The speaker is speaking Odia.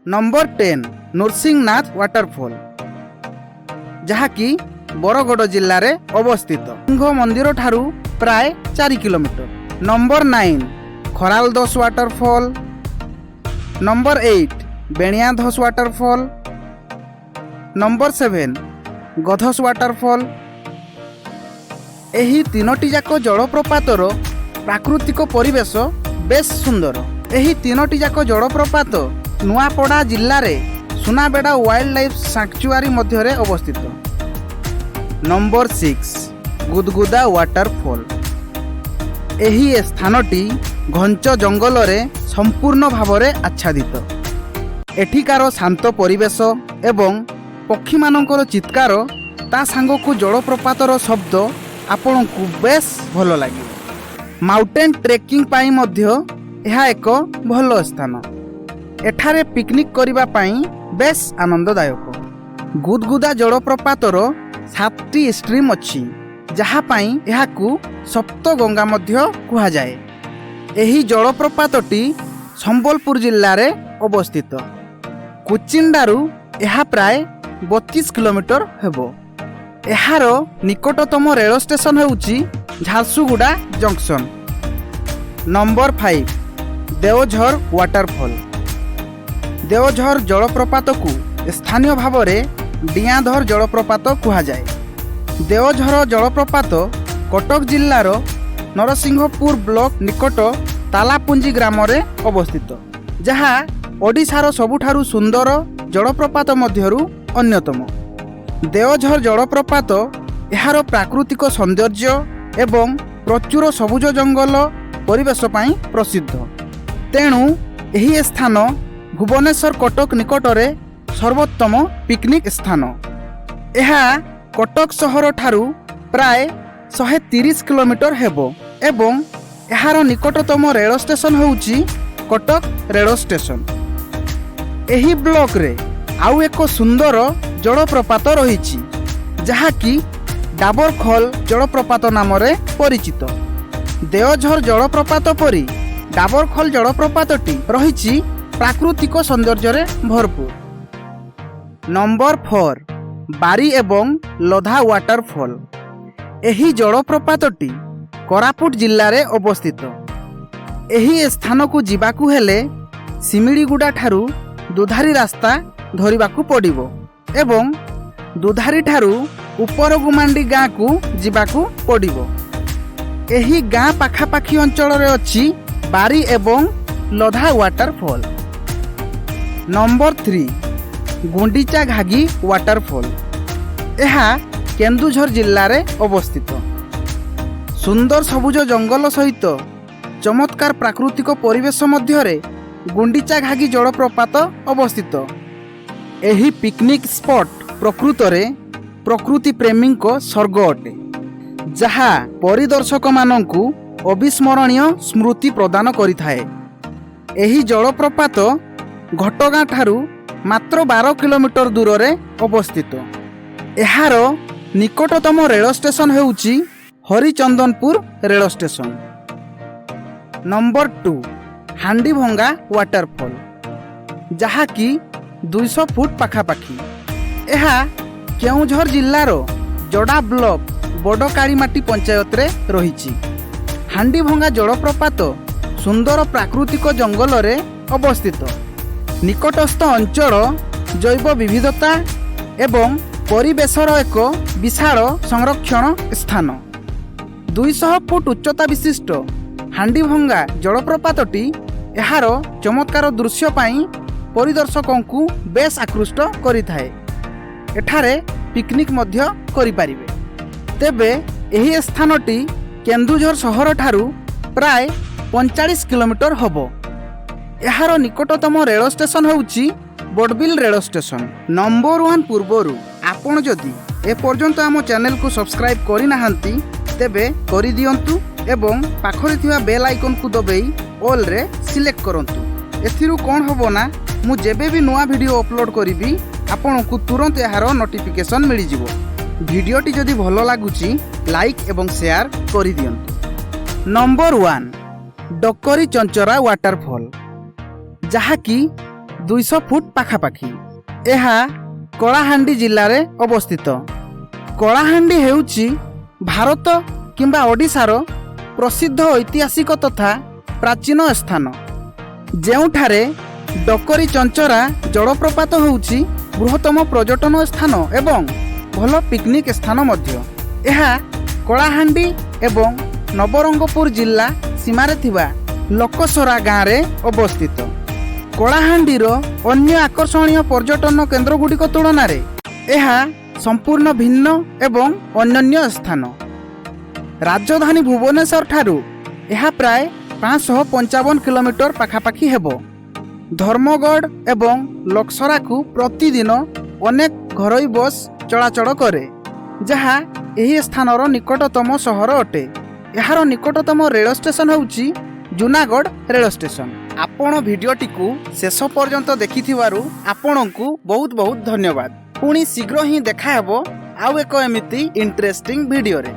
ନମ୍ବର 10, ନୃସିଂହନାଥ ୱାଟରଫଲ୍, ଯାହାକି ବରଗଡ଼ ଜିଲ୍ଲାରେ ଅବସ୍ଥିତ, ସିଂହ ମନ୍ଦିର ଠାରୁ ପ୍ରାୟ 4 kilometre. Number 9, Kharaldhos waterfall. Number 8, Beniadhos waterfall. Number 7, Gadhos waterfall. ଏହି ତିନୋଟି ଯାକ ଜଳପ୍ରପାତର ପ୍ରାକୃତିକ ପରିବେଶ ବେଶ ସୁନ୍ଦର। ଏହି ତିନୋଟି ଯାକ ଜଳପ୍ରପାତ ନୂଆପଡ଼ା ଜିଲ୍ଲାରେ ସୁନାବେଡ଼ା ୱାଇଲ୍ଡ ଲାଇଫ୍ ସାଙ୍କ୍ଚୁଆରୀ ମଧ୍ୟରେ ଅବସ୍ଥିତ। Number 6, Gudguda waterfall. ଏହି ସ୍ଥାନଟି ଘଞ୍ଚ ଜଙ୍ଗଲରେ ସମ୍ପୂର୍ଣ୍ଣ ଭାବରେ ଆଚ୍ଛାଦିତ। ଏଠିକାର ଶାନ୍ତ ପରିବେଶ ଏବଂ ପକ୍ଷୀମାନଙ୍କର ଚିତ୍କାର, ତା ସାଙ୍ଗକୁ ଜଳପ୍ରପାତର ଶବ୍ଦ ଆପଣଙ୍କୁ ବେଶ ଭଲ ଲାଗିବ। ମାଉଣ୍ଟେନ୍ ଟ୍ରେକିଂ ପାଇଁ ମଧ୍ୟ ଏହା ଏକ ଭଲ ସ୍ଥାନ। ଏଠାରେ ପିକନିକ୍ କରିବା ପାଇଁ ବେଶ ଆନନ୍ଦଦାୟକ। ଗୁଦଗୁଦା ଜଳପ୍ରପାତର ସାତଟି ଷ୍ଟ୍ରିମ୍ ଅଛି, ଯାହା ପାଇଁ ଏହାକୁ ସପ୍ତଗଙ୍ଗା ମଧ୍ୟ କୁହାଯାଏ। ଏହି ଜଳପ୍ରପାତଟି ସମ୍ବଲପୁର ଜିଲ୍ଲାରେ ଅବସ୍ଥିତ। କୁଚିଣ୍ଡାରୁ ଏହା ପ୍ରାୟ 32 କିଲୋମିଟର ହେବ। ଏହାର ନିକଟତମ ରେଳ ଷ୍ଟେସନ ହେଉଛି Jharsuguda junction. Number 5, Deojhar waterfall. Deojhar ଜଳପ୍ରପାତକୁ ସ୍ଥାନୀୟ ଭାବରେ ଡିଆଁଧର ଜଳପ୍ରପାତ କୁହାଯାଏ। ଦେଓଝର ଜଳପ୍ରପାତ କଟକ ଜିଲ୍ଲାର ନରସିଂହପୁର ବ୍ଲକ ନିକଟ ତାଲାପୁଞ୍ଜି ଗ୍ରାମରେ ଅବସ୍ଥିତ, ଯାହା ଓଡ଼ିଶାର ସବୁଠାରୁ ସୁନ୍ଦର ଜଳପ୍ରପାତ ମଧ୍ୟରୁ ଅନ୍ୟତମ। ଦେଓଝର ଜଳପ୍ରପାତ ଏହାର ପ୍ରାକୃତିକ ସୌନ୍ଦର୍ଯ୍ୟ ଏବଂ ପ୍ରଚୁର ସବୁଜ ଜଙ୍ଗଲ ପରିବେଶ ପାଇଁ ପ୍ରସିଦ୍ଧ। ତେଣୁ ଏହି ସ୍ଥାନ ଭୁବନେଶ୍ୱର କଟକ ନିକଟରେ ସର୍ବୋତ୍ତମ ପିକନିକ୍ ସ୍ଥାନ। ଏହା କଟକ ସହରଠାରୁ ପ୍ରାୟ 130 କିଲୋମିଟର ହେବ ଏବଂ ଏହାର ନିକଟତମ ରେଳ ଷ୍ଟେସନ ହେଉଛି କଟକ ରେଳ ଷ୍ଟେସନ। ଏହି ବ୍ଲକରେ ଆଉ ଏକ ସୁନ୍ଦର ଜଳପ୍ରପାତ ରହିଛି, ଯାହାକି ଡାବରଖୋଲ ଜଳପ୍ରପାତ ନାମରେ ପରିଚିତ। ଦେଓଝର ଜଳପ୍ରପାତ ପରି ଡାବରଖୋଲ ଜଳପ୍ରପାତଟି ରହିଛି ପ୍ରାକୃତିକ ସୌନ୍ଦର୍ଯ୍ୟରେ ଭରପୁର। ନମ୍ବର 4, ବାରି ଏବଂ ଲଧା ୱାଟରଫଲ୍। ଏହି ଜଳପ୍ରପାତଟି କୋରାପୁଟ ଜିଲ୍ଲାରେ ଅବସ୍ଥିତ। ଏହି ସ୍ଥାନକୁ ଯିବାକୁ ହେଲେ ସିମିଳିଗୁଡ଼ା ଠାରୁ ଦୁଧାରୀ ରାସ୍ତା ଧରିବାକୁ ପଡ଼ିବ ଏବଂ ଦୁଧାରୀ ଠାରୁ ଉପରଗୁମାଣ୍ଡି ଗାଁକୁ ଯିବାକୁ ପଡ଼ିବ। ଏହି ଗାଁ ପାଖାପାଖି ଅଞ୍ଚଳରେ ଅଛି ବାରି ଏବଂ Ladha waterfall. Number 3, Gundicha Ghagi waterfall. ଏହା କେନ୍ଦୁଝର ଜିଲ୍ଲାରେ ଅବସ୍ଥିତ। ସୁନ୍ଦର ସବୁଜ ଜଙ୍ଗଲ ସହିତ ଚମତ୍କାର ପ୍ରାକୃତିକ ପରିବେଶ ମଧ୍ୟରେ ଗୁଣ୍ଡିଚା ଘାଗି ଜଳପ୍ରପାତ ଅବସ୍ଥିତ। ଏହି ପିକନିକ୍ ସ୍ପଟ୍ ପ୍ରକୃତରେ ପ୍ରକୃତି ପ୍ରେମୀଙ୍କ ସ୍ୱର୍ଗ ଅଟେ, ଯାହା ପରିଦର୍ଶକମାନଙ୍କୁ ଅବିସ୍ମରଣୀୟ ସ୍ମୃତି ପ୍ରଦାନ କରିଥାଏ। ଏହି ଜଳପ୍ରପାତ ଘଟଗାଁ ଠାରୁ ମାତ୍ର 12 କିଲୋମିଟର ଦୂରରେ ଅବସ୍ଥିତ। ଏହାର ନିକଟତମ ରେଳ ଷ୍ଟେସନ ହେଉଛି ହରିଚନ୍ଦନପୁର ରେଳ ଷ୍ଟେସନ। ନମ୍ବର 2, ହାଣ୍ଡିଭଙ୍ଗା ୱାଟରଫଲ୍, ଯାହାକି 200 ଫୁଟ ପାଖାପାଖି। ଏହା କେଉଁଝର ଜିଲ୍ଲାର ଯୋଡ଼ା ବ୍ଲକ ବଡ଼କାଳିମାଟି ପଞ୍ଚାୟତରେ ରହିଛି। ହାଣ୍ଡିଭଙ୍ଗା ଜଳପ୍ରପାତ ସୁନ୍ଦର ପ୍ରାକୃତିକ ଜଙ୍ଗଲରେ ଅବସ୍ଥିତ। ନିକଟସ୍ଥ ଅଞ୍ଚଳ ଜୈବ ବିବିଧତା ଏବଂ ପରିବେଶର ଏକ ବିଶାଳ ସଂରକ୍ଷଣ ସ୍ଥାନ। 200 ଫୁଟ ଉଚ୍ଚତା ବିଶିଷ୍ଟ ହାଣ୍ଡିଭଙ୍ଗା ଜଳପ୍ରପାତଟି ଏହାର ଚମତ୍କାର ଦୃଶ୍ୟ ପାଇଁ ପରିଦର୍ଶକଙ୍କୁ ବେଶ୍ ଆକୃଷ୍ଟ କରିଥାଏ। ଏଠାରେ ପିକନିକ୍ ମଧ୍ୟ କରିପାରିବେ। ତେବେ ଏହି ସ୍ଥାନଟି କେନ୍ଦୁଝର ସହରଠାରୁ ପ୍ରାୟ 45 କିଲୋମିଟର ହେବ। ଏହାର ନିକଟତମ ରେଳ ଷ୍ଟେସନ ହେଉଛି ବଡ଼ବିଲ ରେଳ ଷ୍ଟେସନ। ନମ୍ବର 1 ପୂର୍ବରୁ ଆପଣ ଯଦି ଏପର୍ଯ୍ୟନ୍ତ ଆମ ଚ୍ୟାନେଲକୁ ସବସ୍କ୍ରାଇବ୍ କରିନାହାନ୍ତି, ତେବେ କରିଦିଅନ୍ତୁ ଏବଂ ପାଖରେ ଥିବା ବେଲ୍ ଆଇକନ୍କୁ ଦବେଇ ଅଲ୍ରେ ସିଲେକ୍ଟ କରନ୍ତୁ। ଏଥିରୁ କ'ଣ ହେବ ନା, ମୁଁ ଯେବେ ବି ନୂଆ ଭିଡ଼ିଓ ଅପଲୋଡ଼ କରିବି, ଆପଣଙ୍କୁ ତୁରନ୍ତ ଏହାର ନୋଟିଫିକେସନ୍ ମିଳିଯିବ। ଭିଡ଼ିଓଟି ଯଦି ଭଲ ଲାଗୁଛି, ଲାଇକ୍ ଏବଂ ସେୟାର କରିଦିଅନ୍ତୁ। ନମ୍ବର 1, ଡକରି ଚଞ୍ଚରା ୱାଟରଫଲ୍, ଯାହାକି 200 ଫୁଟ ପାଖାପାଖି। ଏହା କଳାହାଣ୍ଡି ଜିଲ୍ଲାରେ ଅବସ୍ଥିତ। କଳାହାଣ୍ଡି ହେଉଛି ଭାରତ କିମ୍ବା ଓଡ଼ିଶାର ପ୍ରସିଦ୍ଧ ଐତିହାସିକ ତଥା ପ୍ରାଚୀନ ସ୍ଥାନ, ଯେଉଁଠାରେ ଡକରୀ ଚଞ୍ଚରା ଜଳପ୍ରପାତ ହେଉଛି ବୃହତ୍ତମ ପର୍ଯ୍ୟଟନ ସ୍ଥାନ ଏବଂ ଭଲ ପିକନିକ୍ ସ୍ଥାନ ମଧ୍ୟ। ଏହା କଳାହାଣ୍ଡି ଏବଂ ନବରଙ୍ଗପୁର ଜିଲ୍ଲା ସୀମାରେ ଥିବା ଲୋକସରା ଗାଁରେ ଅବସ୍ଥିତ। କଳାହାଣ୍ଡିର ଅନ୍ୟ ଆକର୍ଷଣୀୟ ପର୍ଯ୍ୟଟନ କେନ୍ଦ୍ରଗୁଡ଼ିକ ତୁଳନାରେ ଏହା ସମ୍ପୂର୍ଣ୍ଣ ଭିନ୍ନ ଏବଂ ଅନନ୍ୟ ସ୍ଥାନ। ରାଜଧାନୀ ଭୁବନେଶ୍ୱର ଠାରୁ ଏହା ପ୍ରାୟ 555 କିଲୋମିଟର ପାଖାପାଖି ହେବ। ଧର୍ମଗଡ଼ ଏବଂ ଲକ୍ସରାକୁ ପ୍ରତିଦିନ ଅନେକ ଘରୋଇ ବସ୍ ଚଳାଚଳ କରେ, ଯାହା ଏହି ସ୍ଥାନର ନିକଟତମ ସହର ଅଟେ। ଏହାର ନିକଟତମ ରେଳ ଷ୍ଟେସନ ହେଉଛି ଜୁନାଗଡ଼ ରେଳ ଷ୍ଟେସନ। ଆପଣ ଭିଡ଼ିଓଟିକୁ ଶେଷ ପର୍ଯ୍ୟନ୍ତ ଦେଖିଥିବାରୁ ଆପଣଙ୍କୁ ବହୁତ ବହୁତ ଧନ୍ୟବାଦ। ପୁଣି ଶୀଘ୍ର ହିଁ ଦେଖାହେବ ଆଉ ଏକ ଏମିତି ଇଣ୍ଟରେଷ୍ଟିଂ ଭିଡ଼ିଓରେ।